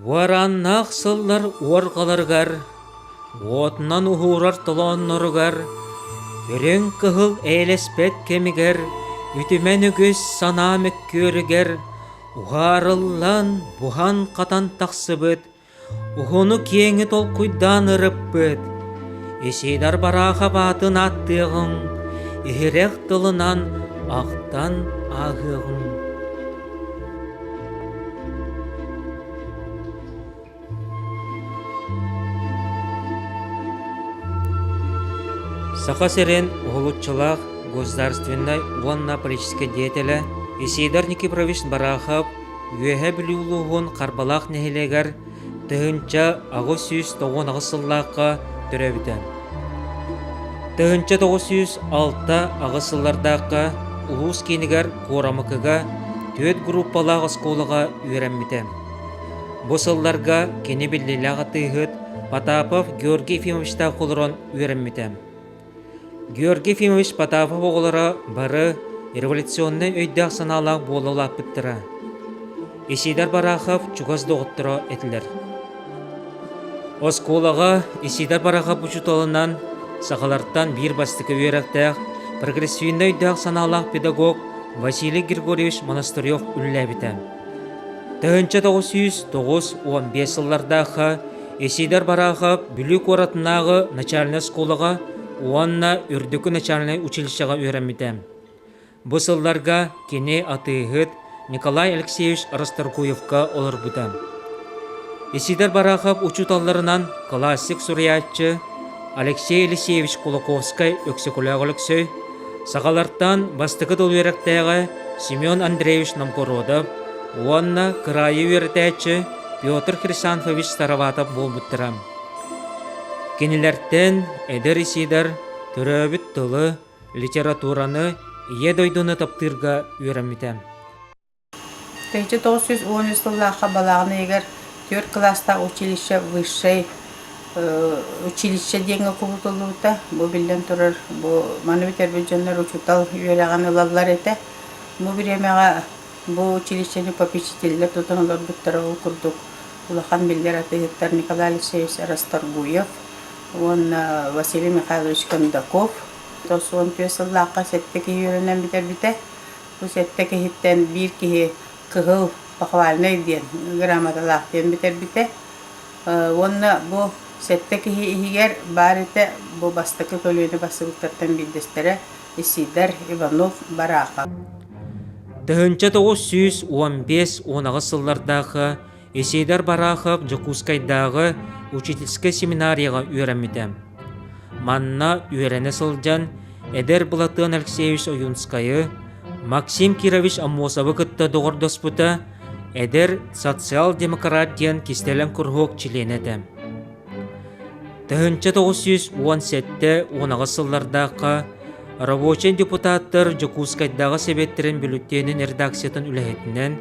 Уорааннаах сыллар уорҕаларыгар, уотунан уһуурар толоонноругар, үрүҥ кыһыл эйэлэспэт кэмигэр, үтүмэн үгүс санаа мөккүөрүгэр уһаарыллан, буһан-хатан тахсыбыт, уһуну-киэҥи толкуйдаан ырыппыт, Исидор Барахов аатын ааттыаҕыҥ, иһирэх тылынан ахтан ааһыаҕыҥ. Саха сирин уһулуччулаах государственнай уонна политическай деятелэ Исидор Никифорович Барахов Үөһээ Бүлүү улууһун Харбалаах нэһилиэгэр 1898 сыллаахха төрөөбүтэ. 1906 сыллардаахха улуус киинигэр Куорамыкыга түөрт группалаах оскуолаҕа үөрэммитэ. Бу сылларга кини биллиилээх атыыһыт Потапов Георгий Ефимовичтаах олорон үөрэммитэ. Георгий Ефимович Потапов оҕолоро бары революционнай өйдөөх-санаалаах буола улааппыттара. Исидор Барахов чугас доҕотторо этилэр. Оскуолаҕа Исидор Барахов учууталынан сахалартан биир бастакы үөрэхтээх, прогрессивнай өйдөөх-санаалаах педагог Василий Григорьевич Монастырев үлэлээбитэ. 1995 сыллардаахха Исидор Барахов Бүлүү куоратынааҕы начальнай оскуолаҕа уонна Үрдүкү начальнай училищеҕа үөрэммитэ. Бу сылларга кини атыыһыт Николай Алексеевич Расторгуевка олорбута. Исидор Барахов учууталларынан классик суруйааччы Алексей Елисеевич Кулаковскай Өксөкүлээх Өлөксөй, сахалартан бастакы тыл үөрэхтээҕэ Семен Андреевич Новгородов уонна кыраайы үөрэтээччи Петр Хрисанфович Староватов буолбуттара. Кинилэртэн эдэр Исидор төрөөбүт тылы, литератураны, Ийэ дойдуну таптыырга үөрэммитэ. 1913 сыллаахха балаҕан ыйыгар түөрт кылаастаах училище высшай училище диэҥҥэ кубулутуллубута. Бу биллэн турар, бу маны бүтэрбит дьоннор учуутал үөрэҕин ылаллар этэ. Бу бириэмэҕэ бу училищены попечителлэр тутан олорбуттара ол курдук улахан биллэр атыыһыттар Николай Алексеевич Расторгуев уонна Василий Михайлович Кондаков. 94 сыллаахха сэттэ киһи үөрэнэн бүтэрбитэ. Бу сэттэ киһиттэн биир киһи кыһыл похвальнай диэн грамоталаах диэн бүтэрбитэ. Уонна бу сэттэ киһи иһигэр баар этэ бу бастакы көлүөнэ бассыбыттартан биирдэстэрэ Исидор Иванов Барахов. 1915-18 сыллардаахы Исидор Барахов Дьокуускайдааҕы учительскай семинарияҕа үөрэммитэ. Манна үөрэнэ сылдьан эдэр Былатыан Алексеевич Ойуунскайы, Максим Кирович Аммосовы кытта доҕордоспута, эдэр социал-демократ диэн кистэлэҥ куруһуок чилиэнэ этэ. 1917-18 сыллардаахха рабочай депутаттар Дьокуускайдааҕы сэбиэттэрин бүлүтүөнүн редакциятын үлэһитинэн,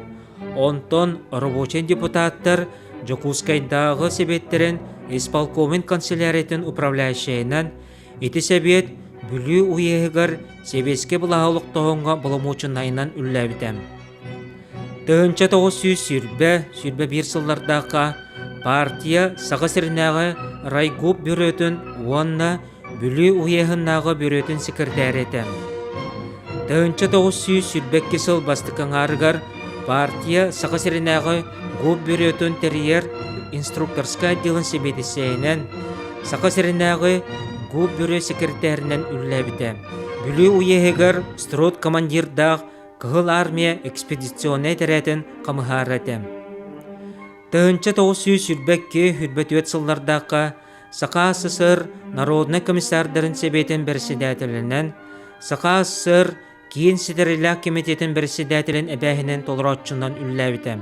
онтон рабочай депутаттар Дьокуускайдааҕы сэбиэттэрин исполкомун канцеляриятын управляющайынан ити сэбиэт Бүлүү уеһыгар сэбиэскэй былааһы олохтооһуҥҥа боломуочунайынан үлэлээбитэ. 1920-21 сыллардаахха партия Саха сиринээҕи райгуп бюротун уонна Бүлүү уеһыннааҕы бюротун секретарэ этэ. 1922 сыл бастакы аҥаарыгар партия Саха сиринээҕи ГУП бюротун тэрийэр инструкторскай отделын сэбиэдиссэйинэн, Саха сиринээҕи ГУП бюро секретаринэн үлэлээбитэ. Бүлүү уеһыгар строд командирдаах Кыһыл Армия экспедиционнай этэрээтин хамыһаара этэ. 1922-24 сыллардаахха Саха СССР Народнай комиссардарын Сэбиэтин бэрэссэдээтэлинэн, Саха СССР Киин ситэрилээх кэмитиэтин бэрэссэдээтэлин эбээһинэн толорооччунан үлэлээбитэ.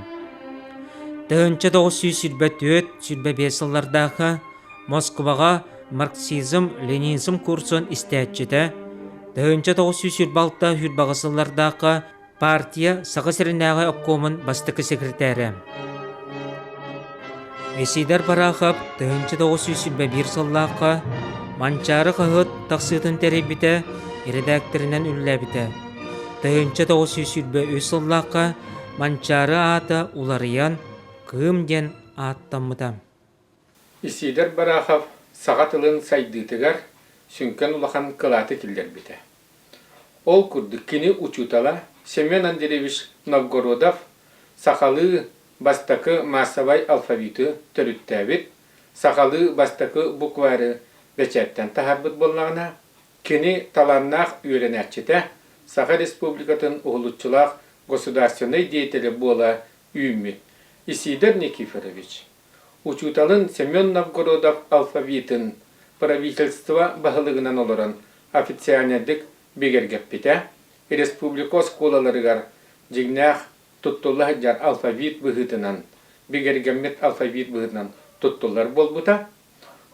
1924-25 сыллардаахха Москваҕа марксизм-ленинизм курсун истээччитэ, 1926-28 сыллардаахха Партия Саха сиринээҕи обкомун бастакы секретарэ. Исидор Барахов 1921 сыллаахха Манчаары хаһыат тахсыытын тэрийбитэ, эрэдээктэринэн үлэлээбитэ. 1923 сыллаахха Манчаары аата уларыйан Кыым диэн ааттаммыта. Исидор Барахов саха тылын сайдыытыгар сүҥкэн улахан кылааты киллэрбитэ. Ол курдук кини учуутала Семен Андреевич Новгородов сахалыы бастакы маассабай алфавиты төрүттээбит, сахалыы бастакы буквары бэчээттэн таһаарбыт буоллаҕына, кини талааннаах үөрэнээччитэ, Саха Республикатын уһулуччулаах государственнай деятелэ буола үүммүт Исидор Никифорович учууталын Семен Новгородов алфавитын правительство баһылыгынан олорон официальнайдык бигэргэппитэ, республика оскуолаларыгар дьиҥнээх туттулла сылдьар алфавит быһыытынан, бигэргэммит алфавит быһыытынан туттуллар буолбута.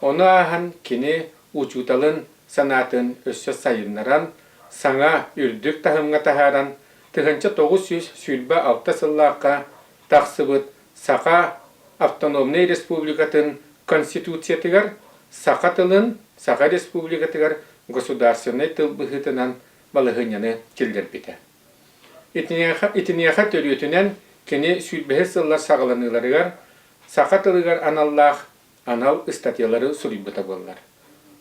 Ону ааһан кини учууталын санаатын өссө сайыннаран, саҥа үрдүк таһымҥа таһааран, 1926 сыллаахха тахсыбыт Саха Автономнай Республикатын Конституциятыгар саха тылын Саха Республикатыгар государственнай тыл быһыытынан балаһыанньаны киллэрбитэ. Итиниэхэ, итиниэхэ төрүөтүнэн кини сүүрбэһис сыллар саҕаланыыларыгар саха тылыгар аналлаах анал ыстатыйалары суруйбута буоллар.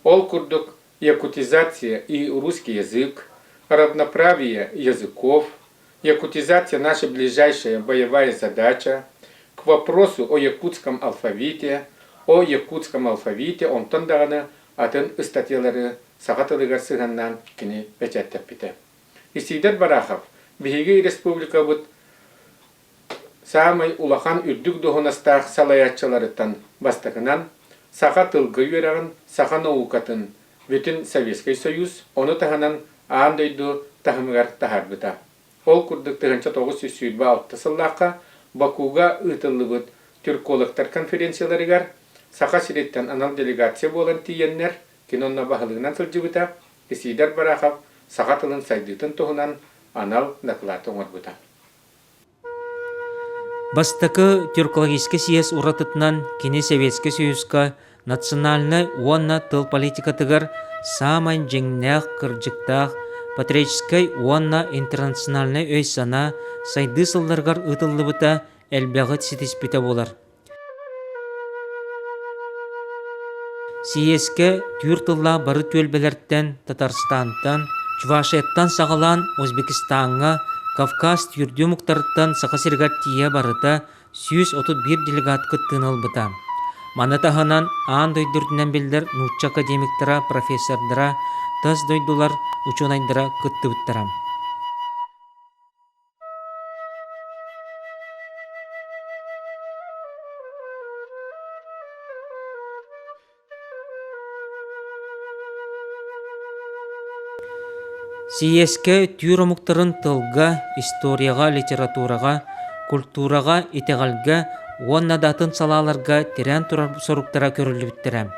Ол курдук якутизация и русский язык, равноправие языков, якутизация наша ближайшая боевая задача, к вопросу о якутском алфавите, о якутском алфавите онтон даҕаны атын ыстатыйалары саха тылыгар сыһыаннаан кини бэчээттэппитэ. Исидор Барахов биһиги республикабыт саамай улахан үрдүк дуоһунастаах салайааччыларыттан бастакынан саха тылга үөрэҕин, саха наукатын бүтүн Советскай Союз, ону таһынан аан дойду таһымыгар таһаарбыта. Ол курдук 1926 сыллаахха Бакуга ыытыллыбыт тюркологтар конференцияларыгар Саха сириттэн анал делегация буолан тиийэннэр, кини онно баһылыгынан сылдьыбыта, Исидор Барахов саха тылын сайдыытын туһунан анал доклад оҥорбута. Бастакы тюркологическай съезд уратытынан кини Советскай Союзка национальнай уонна тыл политикатыгар саамай дьиҥнээх, кырдьыктаах, патриотическай уонна интернациональнай өй-санаа сайдыы сылларыгар ыытыллыбыта элбэҕи ситиспитэ буолар. Сийиэскэ түүр тыллаах бары түөлбэлэртэн Татарстантан, Чувашияттан саҕалаан Узбекистаҥҥа, Кавказ түүрдүү омуктарыттан Саха сиригэр тиийэ барыта 131 делегат кыттыыны ылбыта. Маны таһынан аан дойду үрдүнэн биллэр нуучча академиктара, профессордара, тас дойдулар учуонайдара кыттыбыттара. Сийиэскэ түүр омуктарын тылга, историяҕа, литератураҕа, культураҕа, итэҕэлгэ уонна да атын салааларга тирээн турар соруктара көрүллүбүттэрэ.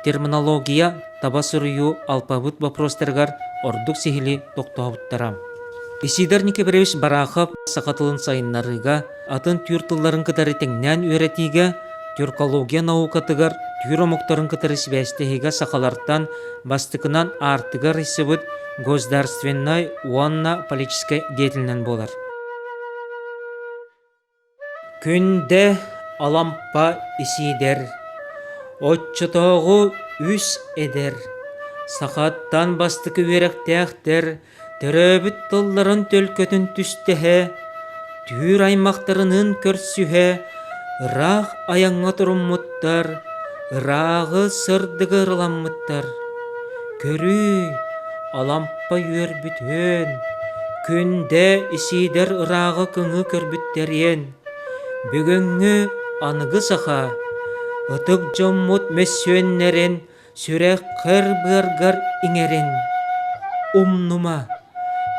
Терминология, таба суруйуу алпабыт боппуруостарыгар ордук сиһилии тохтообуттара. Исидор Никифорович Барахов саха тылын сайыннарыыга, атын түүр тылларын кытары тэҥнээн үөрэтиигэ, тюркология наукатыгар түүр омуктарын кытары сибээстэһиигэ сахалартан бастакынан аартыгар ыйсыбыт государственнай уонна политическай деятелинэн буолар. Күндэ Алампа Исиидэр Оччотооҕу үс эдэр, сахаттан бастакы үөрэхтээхтэр төрөөбүт тылларын төлкөтүн түстэһэ, түүр аймахтарыныын көрсүһэ, ыраах айаҥҥа туруммуттар, ырааҕы сырдыгы ырыламмыттар. Көрүүй, Алампа үөрбүтүөн, Күндэ Исиидэр ырааҕы кыҥыы көрбүттэриэн, бүгүҥҥү аныгы саха ытык дьоммут мөссүөннэрин сүрэххэр-быаргар иҥэрин, умнума,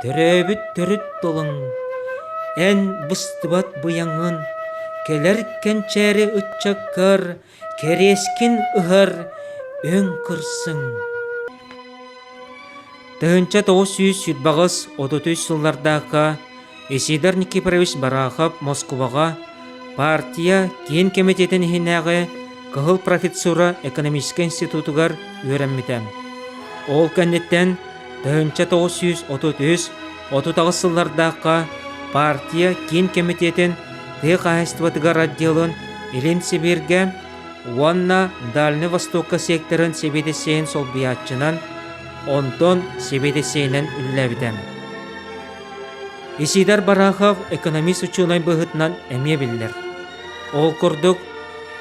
төрөөбүт төрүт тылыҥ, эн быстыбат быйаҥын, кэлэр кэнчээри ыччаккар Кэриэскин ыһар өҥ кырсыҥ. 1928-33 сыллардаахха Исидор Никифорович Барахов Москубаҕа партия киин кэмитиэтин иһинээҕи Кыһыл профессура экономическай институтугар үөрэммитэ. Ол кэнниттэн 1933-38 сыллардаахха партия киин кэмитиэтин тыа хаһаайыстыбатыгар отделын Илин Сибииргэ уонна Дальнай Востокка секторын сэбиэдиссэйин солбуйааччынан, онтон сэбиэдиссэйинэн үлэлээбитэ. Исидор Барахов экономист-учуонай быһыытынан эмиэ биллэр. Ол курдук,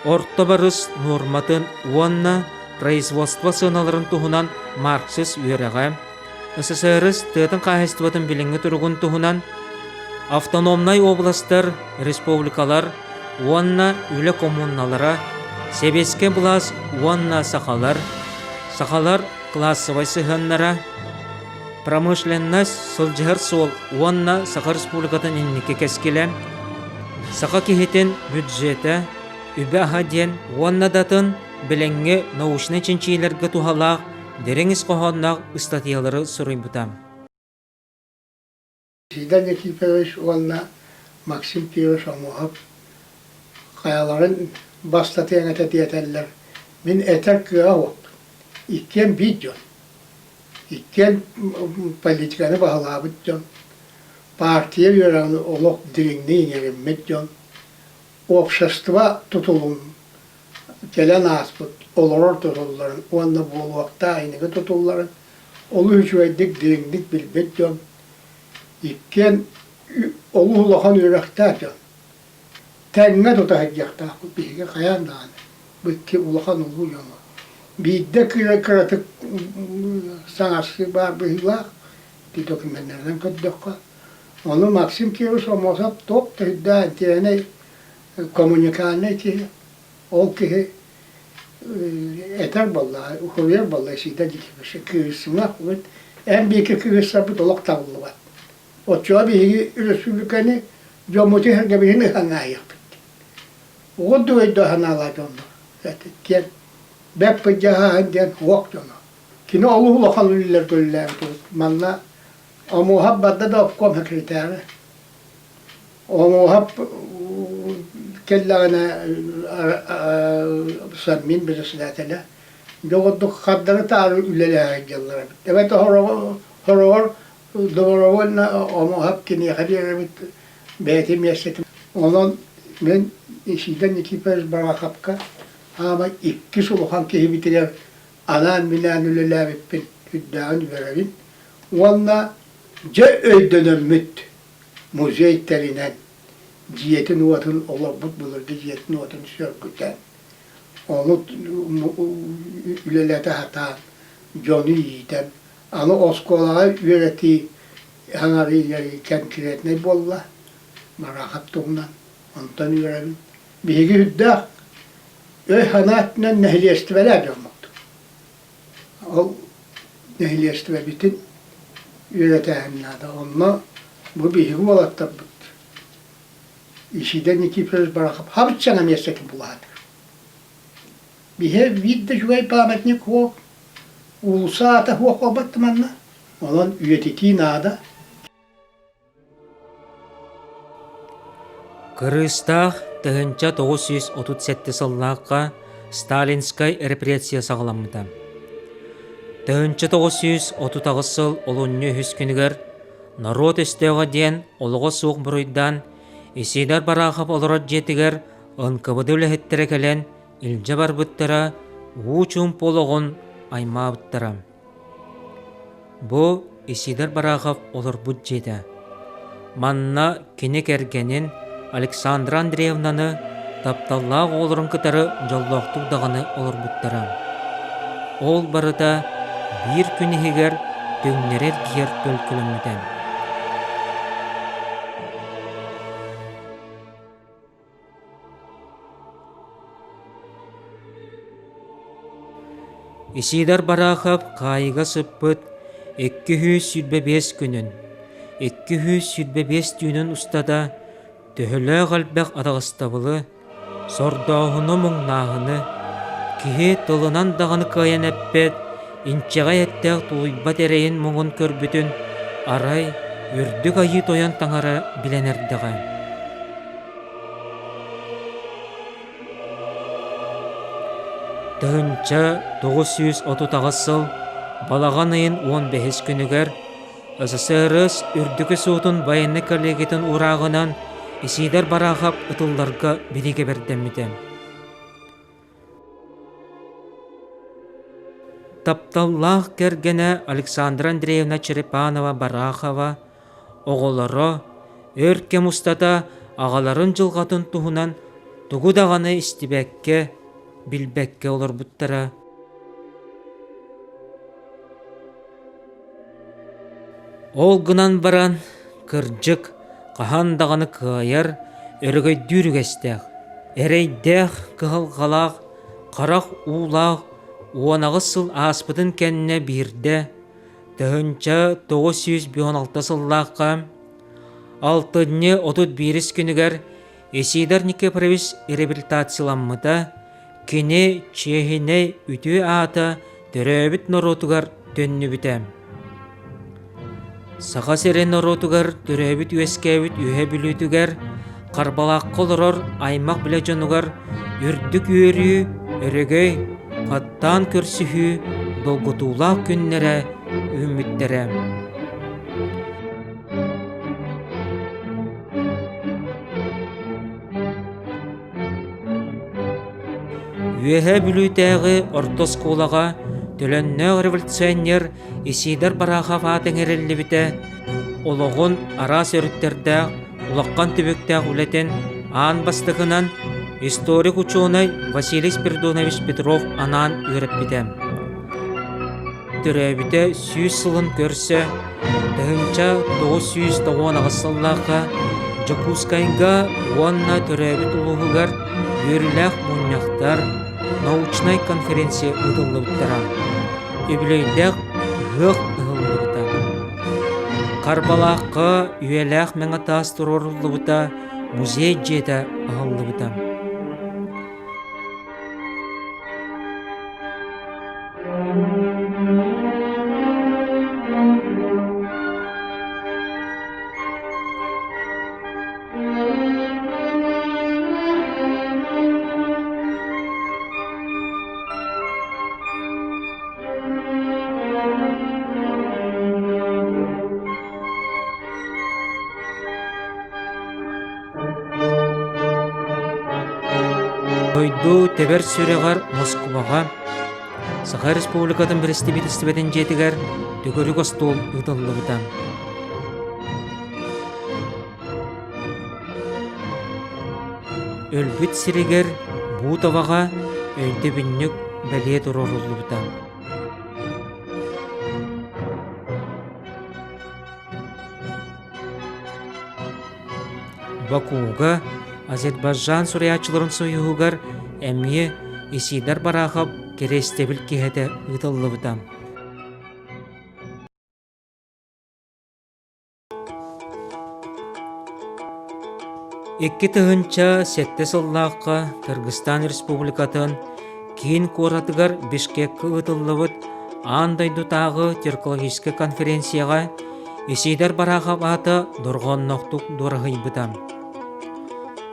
орто барыс нуорматын уонна производство сыаналарын туһунан марксист үөрэҕэ, СССР тыатын хаһаайыстыбатын билиҥҥи туругун туһунан автономнай областар, республикалар уонна үлэ коммуналара, сэбиэскэй былаас уонна сахалар, сахалар классовай сыһыаннара, промышленность сылдьыһар суол уонна Саха Республикатын инники кэскилэ, саха киһитин бюджета, үбэ-аһа диэн уонна да атын билиҥҥи научнай чинчийиилэргэ туһалаах дириҥ ис хоһоонноох ыстатыйалары суруйбута. Сида Никифорович уонна Максим Кирович Омуһов хайаларын бастатыаҥ этэ диэтэллэр, мин этэр кыаҕа суох. Иккиэн биир дьон. Иккиэн политиканы баһылаабыт дьон, партия үөрэҕин олох дириҥник иҥэриммит дьон, общество тутулун кэлэн ааспыт олорор тутулларын уонна буолуохтаах инники тутулларын олус үчүгэйдик дириҥник билбит дьон, иккиэн олус улахан үөрэхтээх дьон. Тэҥҥэ тута сылдьыахтаахпыт биһиги хайаан даҕаны бу икки улахан улуу дьону. Биирдэ кыратык саҥарсыы баар быһыылаах ити докуменнарынан көрдөххө. Ону Максим Кирович Омосов туох да үрдээх интиэнэй коммуникальнай киһи. Ол киһи этэр буоллаҕа, уһуйар буолла Исида Никифорович кыырсыма эн биэки кыырсарбыт олох табыллыбат. Оччоҕо биһиги өрөспүүбүлүкэни дьоммутун сэргэбитин ыһаҥнаайыахпыт. Оҕо дуойдо санаалаах дьоннор. Киэн бэп быдьаһааһын диэн уох дьоно. Кини олус улахан үлэлэргэ үлэлээбит. Манна Омуоһап барда да обком секретара. Омуоһап кэллэҕинэ Совмин председателэ дьоҕурдук хардары таары үлэлэһэ сылдьаллар эбит. Эбэтэ хороҕор добровольно Омуоһап киниэхэ биэрэбит бэйэтин миэстэтин. Онон мин Исидор Никифорович Бараховка аамай иккис улахан киһибитигэр анаан-минээн үлэлээбиппин үрдээҕин үөрэбин уонна дьэ өйдөнөммүт музей тэринэн, дьиэтин-уотун олорбут былыргы дьиэтин-уотун сөргүтэн, ону үлэлэтэ сатаан, дьону иитэн, аны оскуолаҕа үөрэтии саҥарыы кэнкириэтинэй буолла, Бараахап туһунан онтон үөрэбин. Биһиги үрдээх өй-санаа өттүнэн нэһилиэстибэлээх дьоммут. Ол нэһилиэстибэбитин үөрэтээһин наада. Онно бу биһиги уолаттарбыт Исида Никифорович Барахов хабыччаҥа миэстэтин булаатыр. Биһи биир да үчүгэй памятник суох, уулусса аата суох буолбат манна. Онон үйэтитии наада. Кырыыстаах 1937 сыллаахха Сталинскай репрессия саҕаламмыта. 1938 сыл олунньу үһүс күнүгэр норуот өстөөҕө диэн олоҕо суох буруйдаан Исидор Барахов олорор дьиэтигэр НКВД үлэһиттэрэ кэлэн илдьэ барбыттара, уу чуумпу олоҕун аймаабыттара. Бу Исидор Барахов олорбут дьиэтэ. Манна кини кэргэнин Александра Андреевнаны тапталлаах оҕолорун кытары дьоллоохтук даҕаны олорбуттара. Ол барыта биир күн иһигэр түҥнэри эргийэр төлкөлөммүтэ. Исидор Барахов хаайыыга сыппыт 225 күнүн, 225 түүнүн устата төһөлөөх элбэх атаҕастабылы, сордооһуну-муҥнааһыны, киһи тылынан даҕаны кыайан эппэт, инчэҕэй эттээх тулуйбат эрэйин-муҥун көрбүтүн арай Үрдүк Айыы Тойон Таҥара билэн эрдэҕэ. 1938 сыл балаҕан ыйын 15 күнүгэр СССР Үрдүкү суутун байыаннай коллегиятын уурааҕынан Исиидэр Бараахап ытылларга бириигэбэрдэммитэ. Тапталлаах кэргэнэ Александра Андреевна Черепанова-Барахова оҕолоро өр кэм устата аҕаларын дьылҕатын туһунан тугу даҕаны истибэккэ, билбэккэ олорбуттара. Ол гынан баран, кырдьык, хаһан даҕаны кыайар, өрөгөйдүүр үгэстээх, эрэйдээх, кыһалҕалаах, харах уулаах 18 сыл ааспытын кэннэ биирдэ 1996 сыллаахха алтынньы 31 күнүгэр Исидор Никифорович реабилитацияламмыта, кини чиэһинэй үтүө аата төрөөбүт норуотугар төннүбүтэ. Саха сирин норуотугар төрөөбүт-үөскээбит Үөһэ Бүлүүтүгэр Харбалаахха олорор аймах-билэ дьонугар үрдүк үөрүү, өрөгөй, хаттаан көрсүһүү долгутуулаах күннэрэ үүммүттэрэ. Үөһээ Бүлүүтээҕи орто оскуолаҕа төлөннөөх революционер Исидор Барахов аата иҥэриллибитэ олоҕун араас өрүттэрдээх улахан түбүктээх үлэтин аан бастакынан историк-учуонай Василий Спиридонович Петров анаан үөрэппитэ. Төрөөбүтэ 100 сылын көрсө 1998 сыллаахха Дьокуускайга уонна төрөөбүт улууһугар үөрүүлээх мунньахтар, научнай конференция ыытыллыбыттара. Үбүлүөйдээх ыһыах ыһыллыбыта. Харбалаахха үйэлээх мэҥэ таас туруоруллубута, музей дьиэтэ аһыллыбыта. Дойду тэбэр сүрэҕэр Москубаҕа Саха Республикатын бэрэстэбиитэлистибэтин дьиэтигэр төгүрүк остуол ыытыллыбыта. Өлбүт сиригэр Бутоваҕа өйдөбүнньүк бэлиэ туруоруллубута. Бакуга Азербайджан суруйааччыларын союһугар эмиэ Исидор Барахов кэриэстэбил киэһэтэ ыытыллыбыта. 2007 сыллаахха Кыргызстан Республикатын киин куоратыгар Бишкеккэ ыытыллыбыт аан дойдутааҕы тюркологическай конференцияҕа Исидор Барахов аата дорҕоонноохтук дуораһыйбыта.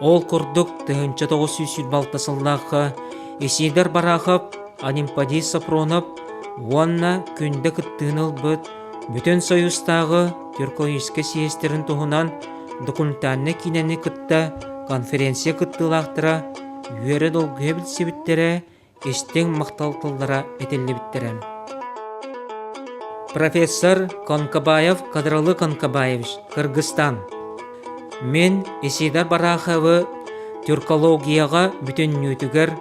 Ол курдук 1926 сыллаахха Исидор Барахов, Анимпадий Сапронов уонна Күндэ кыттыыны ылбыт Бүтүн Союзтааҕы тюркологическай съезтэрин туһунан документальнай киинэни кытта конференция кыттыылаахтара үөрэ-долгуйа билсибиттэрэ, истиҥ махтал тыллара этиллибиттэрэ. Профессор Конкобаев Кадралы Конкобаевич, Кыргызстан. Мин Исидор Бараховы тюркологияҕа бүтүннүүтүгэр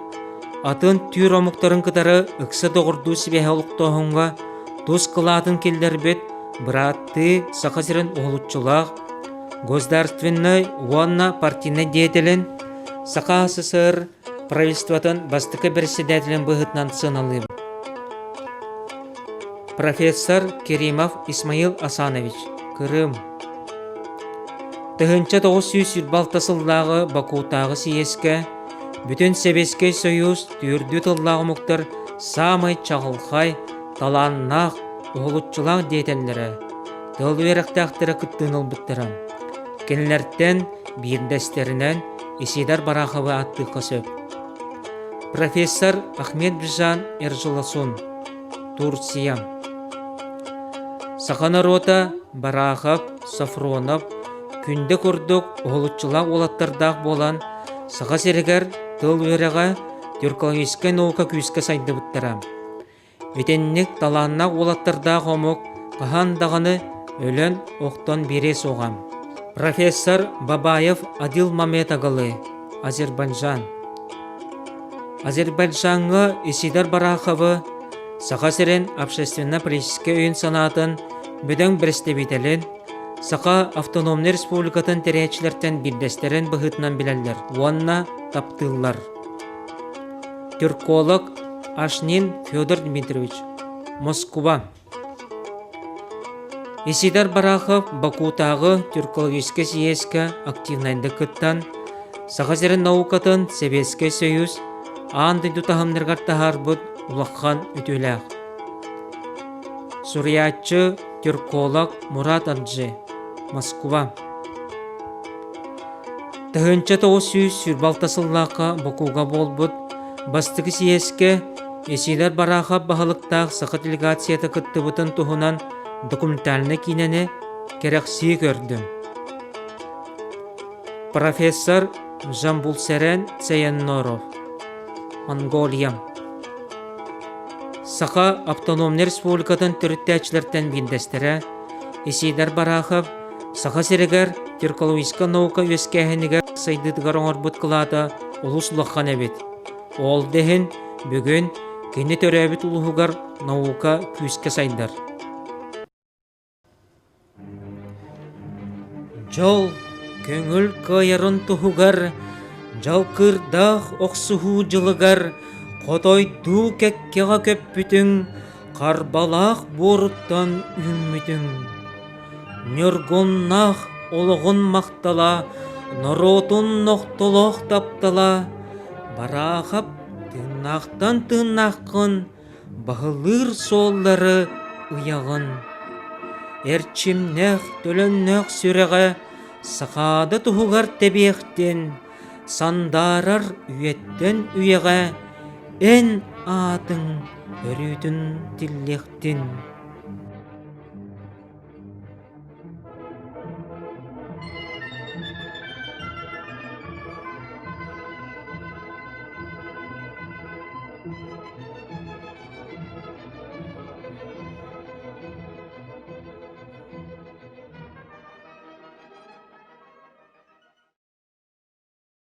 атын түүр омуктарын кытары ыкса доҕордуу сибээһи олохтооһуҥҥа тус кылаатын киллэрбит бырааттыы Саха сирин уһулуччулаах государственнай уонна партийнай деятелин Саха СССР правительствотын бастакы председателин быһыытынан сыаналыыбын. Профессор Керимов Исмаил Асанович, Крым. 1926 сыллааҕы Бакутааҕы сийиэскэ бүтүн Сэбиэскэй Союз түүрдүү тыллаах омуктар саамай чаҕылхай, талааннаах, уһулуччулаах диэтэллэрэ, тыл үөрэхтээхтэрэ кыттыыны ылбыттара. Кинилэртэн биирдэстэринэн Исидор Бараховы ааттыахха сөп. Профессор Ахмед Бижан Эржиласун, Турция. Саха норуота Барахов, Софронов, Күндэ курдук уһулуччулаах уолаттардаах буолан, Саха сиригэр тыл үөрэҕэ, тюркологическай наука күүскэ сайдыбыттара. Итинник талааннаах уолаттардаах омук хаһан даҕаны өлөн-охтон биэриэ суоҕа. Профессор Бабаев Адил Мамедагалы, Азербайджан. Азербайджаҥҥа Исидор Бараховы Саха сирин общественно-политическай өйүн-санаатын бөдөҥ бэрэстэбиитэлин, Саха автономнай республикатын тэрийээччилэртэн биирдэстэрин быһыытынан билэллэр уонна таптыыллар. Тюрколог Ашнин Федор Дмитриевич, Москуба. Исидор Барахов Бакутааҕы тюркологическай съезкэ активнайдык кыттан, Саха сирин наукатын Сэбиэскэй Союз аан дойду таһымнарыгар таһаарбыт улахан үтүөлээх. Суруйааччы, тюрколог Мурат Аджи, Москва. 1926 сыллаахха Бакуга буолбут бастакы съезкэ Исидор Барахов баһылыктаах саха делегацията кыттыбытын туһунан документальнай киинэни кэрэхсии көрдүм. Профессор Жамбулсерен Цеянноров, Монголия. Саха автономнай республикатын төрүттээччилэртэн биирдэстэрэ Исидор Барахов Саха сиригэр тюркологическай наука үөскээһинигэр сайдыытыгар оҥорбут кылаата олус улахан эбит. Ол да иһин бүгүн кини төрөөбүт улууһугар наука күүскэ сайдар. Дьол көҥүл кыайарын туһугар дьалкыырдаах охсуһуу дьылыгар хотойдуу кэккэҕэ көппүтүҥ Харбалаах буоруттан үүммүтүҥ, Ньургуннаах олоҕун махтала, норуотун нохтолоох таптала, Бараахап тыыннаахтан тыыннааххын, баһылыыр суоллары ыйаҕын. Эрчимнээх, төлөннөөх сүрэҕэ сахаада туһугар тэбиэхтин, сандаарар үйэттэн үйэҕэ эн аатыҥ өрүүтүн тиллиэхтин.